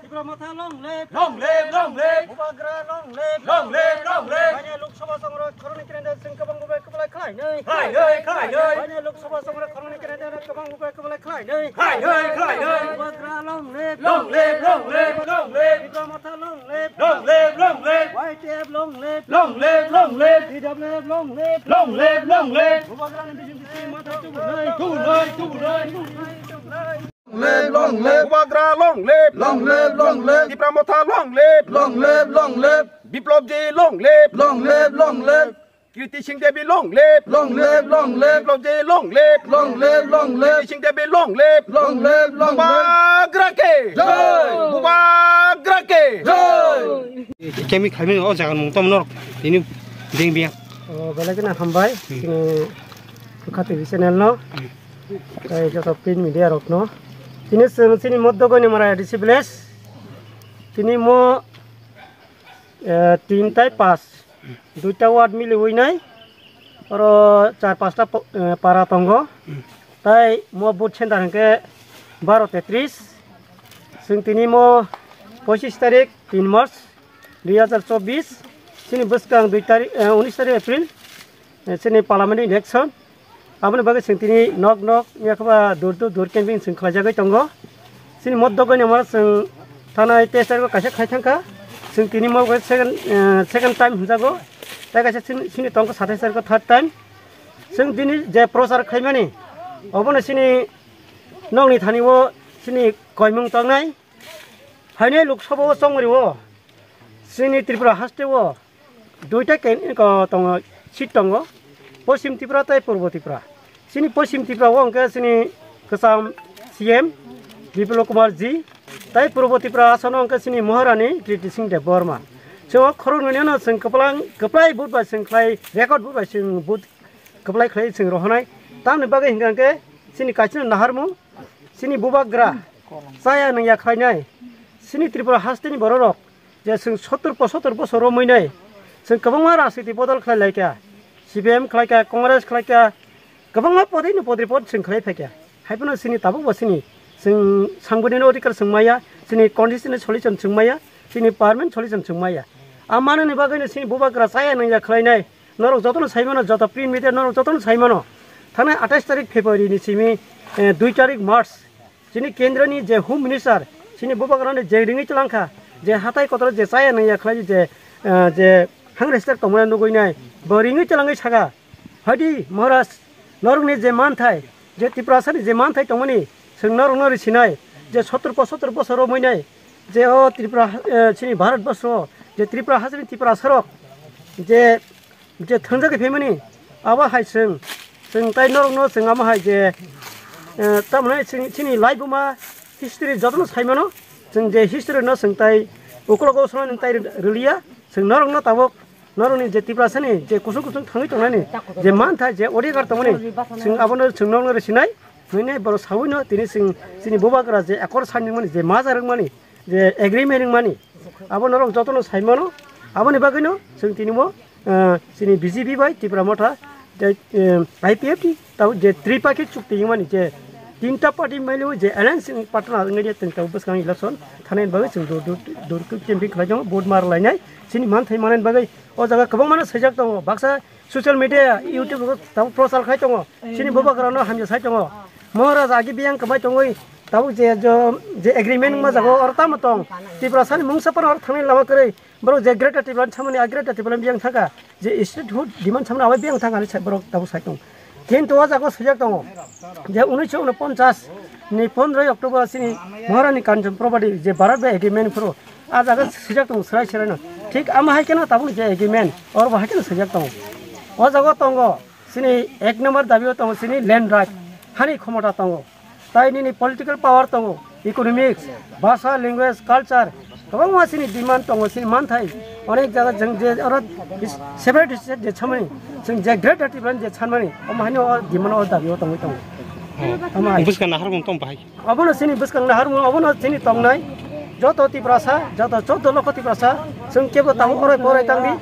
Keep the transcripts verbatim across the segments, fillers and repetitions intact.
Tipra Motha long live! Long live, long live! Bubagra long live! Long live, long live! Haino Lok Sabha Congress khoroknwi candidate chwng kwbang bubai kwplai khlainwi. Khlainwi, khlainwi! Haino Lok Sabha Congress khoroknwi candidate kwbang bubai kwplai khlainwi. Khlainwi, khlainwi! Bubagra long live! Long live, long live, long live! Tipra Motha long live! Long live, long live! Y T F long live! Long live, long live! T W F long live! Long live, long live! Bubagrani bising bising motha tubunai. Tubunai, tubunai! Long live, long live. Bubagra long live. Long live, long live. Tipra Motha long live. Long live, long live. Biplop Ji long live. Long live, long live. Kriti Singh Devi long live. Long live, long live. Biplop Ji long live. Long live, long live. Kriti Singh Devi long live. Long live, long live. Bubagra ke. Jai. Bubagra ke. Jai. Kemi khaimani o jaga mung tom norok tini beng beng. O, belai kheno hambai. Hmm. Tini Khati channel no. Hmm. Tei joto print media rok no. Tini chwng chini Moddo Goinamara A D C village. Tini mo, eh, tin tai pas. Duita ward miliwi nai. Oro char pasta po-, eh, para tongo. Tai mo booth center hwnkhe baro tetris. Chwng tini mo pochis tarik tin March dui hazar chobbish. Chini bwskang dui tarik, eh, unis tarik April. Eh, chini parliament election. Aboni bagwi chwng tini nok nok, yakhuba dur dur dur camping chwng khlaijagwi tongo. Chini Moddo Goinamara chwng thanai tei chargo kaisa khai thangkha. Chwng tini mo second, eh, second time hwnjago. Tai kaisa chini, chini tongkha sathai chargo third time. Chwng tini je prochar khaimani, obono chini nokni thani o chini koimung tongnai. Haino Lok Sabha o chongmani o chini Tripura haste o duita ken-, ko tongo, seat tongo, Poschim Tripura tei Purbo Tripura. Chini Poschim Tripura o hwnkhe chini kwcham C M Biplop Kumar Ji, tei Purbo Tripura asano hwnkhe chini Maharani Kriti Singh Debbarma. Chwng o khoroknwi no chwng kwplang, kwplai vote bai chwng khlai, record vote bai chwng vote kwplai khlai chwng rohornai. Tamni bagwi hwnkha hwnkhe chini kaisano naharmung, chini bubagra chaya nungya khlainai, chini Tripura hasteni bororok je chwng sottor pochottor bosor romwi nai, chwng kwbangma rajniti bodol khlai laikha, C P M khlaikha, Congress khlaikha, kwbangma podino podri pod chwng khlai phaikha. Haiphano chini tabukbo chini chwng sangbidino odhikar chwng maya, chini constitutional solution chwng maya, chini permanent solution chwng maya. A manani bagwino chini bubagra chaya nungya khlainai, norok jotono saimano, joto print media norok jotono saimano. Thanai atais tarik February ni simi, eh, dui tarik March, chini kendroni je Home Minister, chini bubagrano je ringwi twlangkha, je hatai kotor je chaya nungya khlai je, eh, je hang register tongmani nugwi nai, bo ringwi twlangwi saka, "Hadi Maharaj, norokni je manthai, je Tiprasani je manthai tongmani, chwng norokno risinai, je sottor pochottor bosor romwi nai, je o Tripura, eh, chini Bharat borsho, je Tripura hasteni Tiprasarok, je je thwngjagwi phaimani, abo hai chwng, chwng tai norokno chwng amo hai je, eh, tamoni chwng chini laibuma history jotono saimano, chwng je history no chwng tai uklogo swnani tai rwliya, chwng norokno tabuk norokni je Tiprasani je kusung kusung thangwi tongnani je mantha je odhikar tongmani, chwng abono chwng norokno rwsinai, hwnwi borok sawino tini chwng chini bubagra je accord sign wngmani je maja rwngmani, je agreement wngmani, abo norok jotono saimano. Aboni bagwino chwng tini bo, ah, chini B J P bai Tipra Motha, je, eh, I P F T, tabuk je tripakhi chukti wngmani, je tinta party mailu je alliance partner wngwi tini tabuk bwskang election thanani bagwi chwng dur, dur, dur campaign khlai tongo, vote mar lainai, chini manthai manani bagwi o jaga kwbangmano swijak tongo, baksa social media, YouTube o tabuk prochar khai tongo. Chini bubagrano hamya sai tongo. Maharaj agi biyang kwbai tongwi tabuk je, jo, je agreement wngma jago oro tamo tong. Tiprasani mungsa phano oro thangni lama kwrwi. Borok je Greater Tipraland samani, a Greater Tipraland biyang thangkha. Je statehood demand samani abo biyang thangkha hinwi sai borok tabuk sai tongo. Kintu o jago swijak tongo. Je unisho unoponchas ni pondroi October chini Maharani Kanchan Property je Bharat bai agreement phuru a jaga swijak tongo swrai swraino. Thik amo hai kheno tabukni je agreement, oro bo hai kheno swijak tongo. O jaga tongo, chini ek number dabi o tongo chini land right, hani khomota tongo. Tai nini political power tongo, economics, bhasha, language, culture, kwbangma chini demand tongo, chini manthai. Onek jaga jeng je oro separate state je chamani, jeng je Greater Tipraland je chanmani, omo haino o demand o dabi o tongwi tongo. Omo hai. Bwskang naharmung tong bahai. Obono chini bwskang naharmung, obono chini tongnai joto Tiprasa, joto choudo lokho Tiprasa, chwng kebo tabuk orai porai tangdi.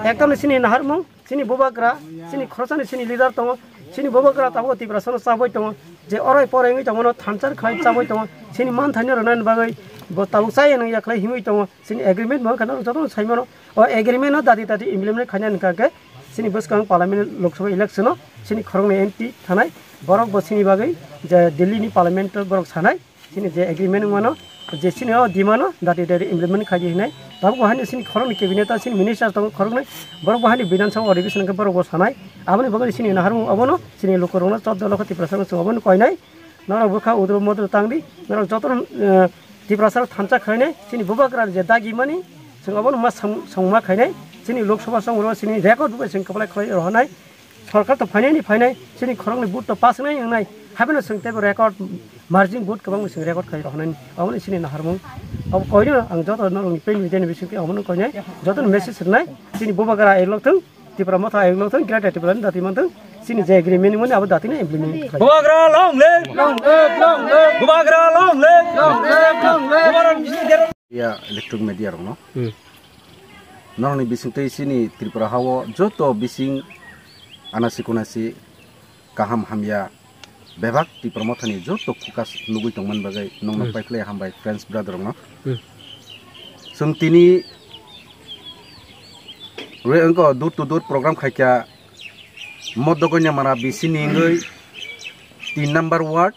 Ekdom chini naharmung, chini bubagra, chini khoroksani chini leader tongo, chini bubagra tabuk Tiprasano chabwi tongo. Je oroi poroi wngwi tongmano, thansa khlai chabwi tongo, chini manthani rwnani bagwi bo tabuk chaya nang ya khlai himwi tongo, chini agreement bo wngkha norok jotono saimano. O agreement no dati dati implement khaina hwnkha khe chini bwskang parliament, Lok Sabha election o chini khoroknwi M P thanai, borok bo chini bagwi je Delhi ni parliament o borok sanai, chini je agreement wngmano, je chini o demand no dati dati implement khaidi hinai. Tabuk bo haino chini khoroknwi cabinet o chini minister tongo khoroknwi, borok bo haino Bidhan Sabha adhibeshon hwnkhe borok bo sanai. Aboni bagwi chini naharmung obono chini lukurokno choddo lokho Tiprasa rok chwng obono koinai. Norok bwkha udro modro tangdi, norok jotono, eh, Tiprasa rok thansa khainai, chini bubagra je dagi mani, chwng obono ma sang-, songma khainai, chini Lok Sabha songro chini record bo chwng kwplai khlai rohonai. Sorkar to phainai ni phainai, chini khoroknwi vote to pass wngnai wngnai, habino chwng teibo record margin vote kwbangma chwng record khai rohonai, obono chini naharmung. Abo koino ang joto norokni pen media ni bisingtwi obono koinai, jotono message rwnai, chini bubagra elok thung. Tipra Motha ayuk lok thung, Greater Tipraland dati man thung, chini je agreement mani abo dati no implement khlai. Bubagra long live! Long live, long live! Bubagra long live! Long live, long live! Bubagra long live! Ya, electronic media rokno. Hmm. Norokni bisingtwi chini Tripura hao joto bising anasi kunasi kaham hamya bebak Tipra Mothani joto focus nugwi tongmani bagwi nokno Hmm. paikhlai hambai friends brother rokno. Hmm. Chwng tini re wngkha door to door program khaikha Modokoi Namara bisini wngwi tin number ward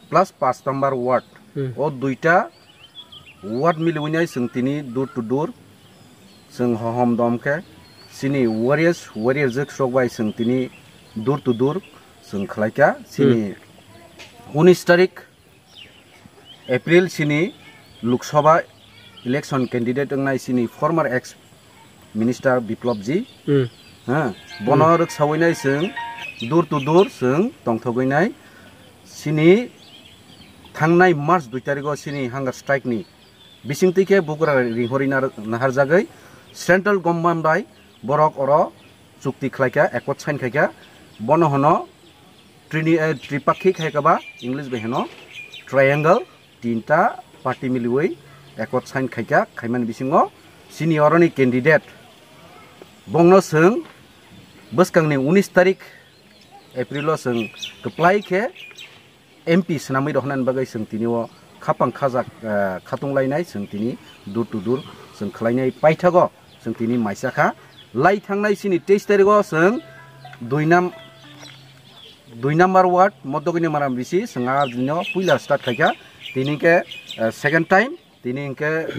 plus paanch number ward. Hmm. O duita ward miliwi nai chwng tini door to door chwng hohom dom khe chini warriors, warrior jwk sok bai chwng tini door to door chwng khlaikha. Chini Hmm. unis tarik April chini Lok Sabha election candidate wngnai chini former ex minister Biplop ji. Hmm. Ha, bono Hmm. rwksawi nai chwng door to door chwng tongthogwi nai. Chini thangnai March dui tarikh o chini hunger strike ni bisingtwi khe bugra ringhorwi nar-, naharjagwi central government bai borok oro chukti khlaikha, accord sign khaikha. Bono hwno trini-, eh, tripakhik hai khe ba English bai hwno triangle, tinta party miliwi accord sign khaikha, khaimani bisingo chini oroni candidate bongno chwng bwskangni unis tarik April o chwng kwplai khe M P swnamwi rohornani bagwi chwng tini o khapang khajak, eh, khatung lainai chwng tini door to door chwng khlainai paithago chwng tini maisa kha. Lai thangnai chini teis tarikh o chwng dui nam-, dui number ward Modokoi Namara bisi chwng a dino puila start khaikha. Tini khe, eh, second time, tini hwnkhe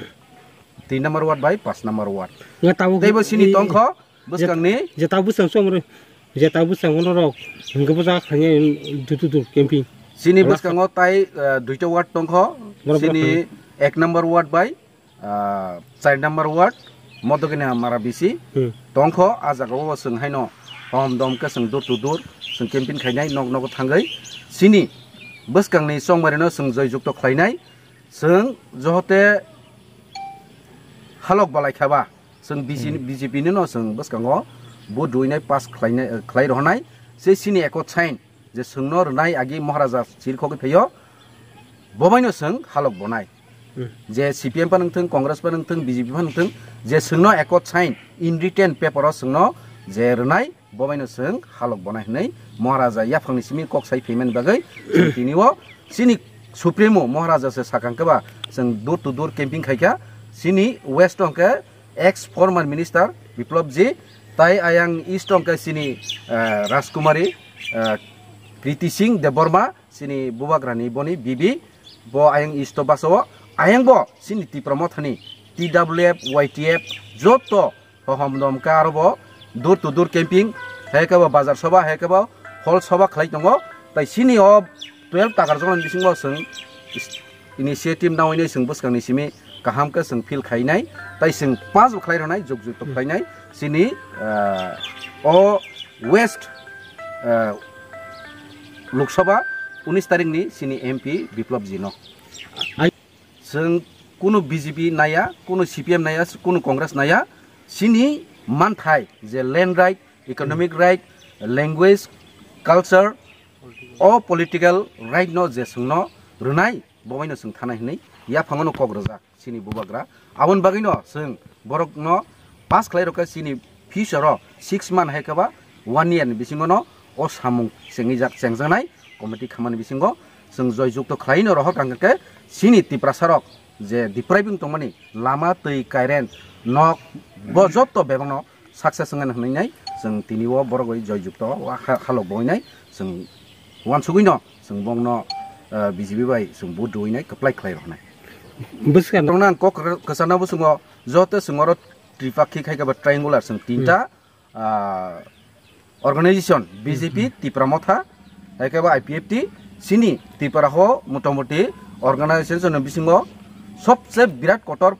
tin number ward bai paanch number ward. Nga tabuk Teibo chini i-, tongkho je-, bwskangni je tabuk bwskang chwng rw-, je tabuk bwskang rw rok hwnkhe bwsa khlainai dutu dur camping. Chini Last bwskango tai, eh, duita ward tongkho. Borok chini borok ek number ward bai, ah, char number ward, Modokoi Namara bisi Hmm. tongkho. A jaga o chwng haino hom dom khe chwng door to door chwng camping khainai, nok nogo thangwi chini bwskangni chongmarino chwng joy jukto khlainai. Chwng johote halok balai kha ba, chwng B J P, Hmm. B J P ni no chwng bwskango vote rwinai pass khlainai, khlai rohornai, se chini accord sign je chwngno rwnai agi Maharaja chirkhogwi phaio, bobaino chwng halok bonai. Hmm. Je C P M pha nangthwng, Congress pha nangthwng, B J P pha nangthwng, je chwngno accord sign in written paper o chwngno je rwnai, bobaino chwng halok bonai hwnwi Maharaja yaphangni simi kok sai phaimani bagwi chwng tini o chini Supremo Maharaja se sakang khe ba chwng door to door camping khaikha. Chini West o hwnkhe ex former minister Biplop ji, tai ayang East o hwnkhe chini, eh, Rajkumari, eh, Kriti Singh Debbarma, chini bubagrani boni bibi, bo ayang East o basa o, ayang bo chini Tipra Mothani T W F, Y T F joto hohom dom khe aro bo door to door camping, hai khe bo bazar soba, hai khe bo hall soba khlai tongo. Tai chini o twelve takar jona ni bisingo chwng initiative nawi chwng bwskangni simi kaham khe chwng feel khainai, tai chwng pass bo khlai rwnai, jog jog to khlainai. Chini, ah, o West, ah, Lok Sabha unis tarikh ni chini M P Biplop ji no. Ai- Chwng kunu B J P naya, kunu C P M naya, kunu Congress naya, chini manthai je land right, economic right, language, culture, o political right no je chwngno rwnai, bobaino chwng thanai hwnwi yaphango no kok rwjak chini bubagra. Aboni bagwino chwng borokno pass khlai rwkha chini future o six month hai khe ba one year ni bisingo no o samung chengijak chengjaknai committee khamani bisingo chwng joy jukto khlaino rohor kangkhe chini Tiprasarok je depriving tongmani lama twi current nok bo jotto bebakno success wngna hwnwi nai chwng tini o borok bai joy jukto o ha-, halok bo wngnai chwng uansugwino chwng bongno, ah, B J P bai chwng vote rwinai kwplai khlai roknai. Bwskango. Tongna ang kok kwchana bwswngo joto chwng oro tripakhik hai khe ba triangular chwng tinta, ah, organization B J P, Tipra Motha, hai khe ba I P F T, chini Tripura ho motamoti organization ni bisingo sobse birat kotor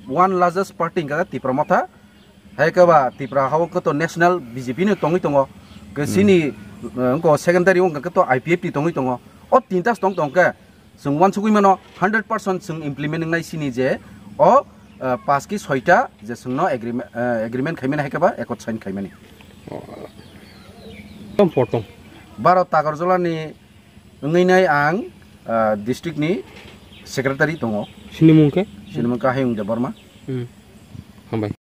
one largest party hwnkha khe Tipra Motha, hai khe ba Tripura ha o khe to national B J P ni tongwi tongo, khe chini, eh, wngkha secondary wngkha khe to I P F T tongwi tongo. O tinta tong tong khe chwng uansugwi mano hundred percent chwng implement wngnai chini je o, eh, pas ki soita je chwngno agreement, eh, agreement khaimani hai khe ba accord sign khaimani. Tong potong. Baro Tagarjola ni wngwi nai ang, ah, district ni secretary tongo. Sinimung khe? Sinimung khe Hayung Debbarma. Hmm. Hambai.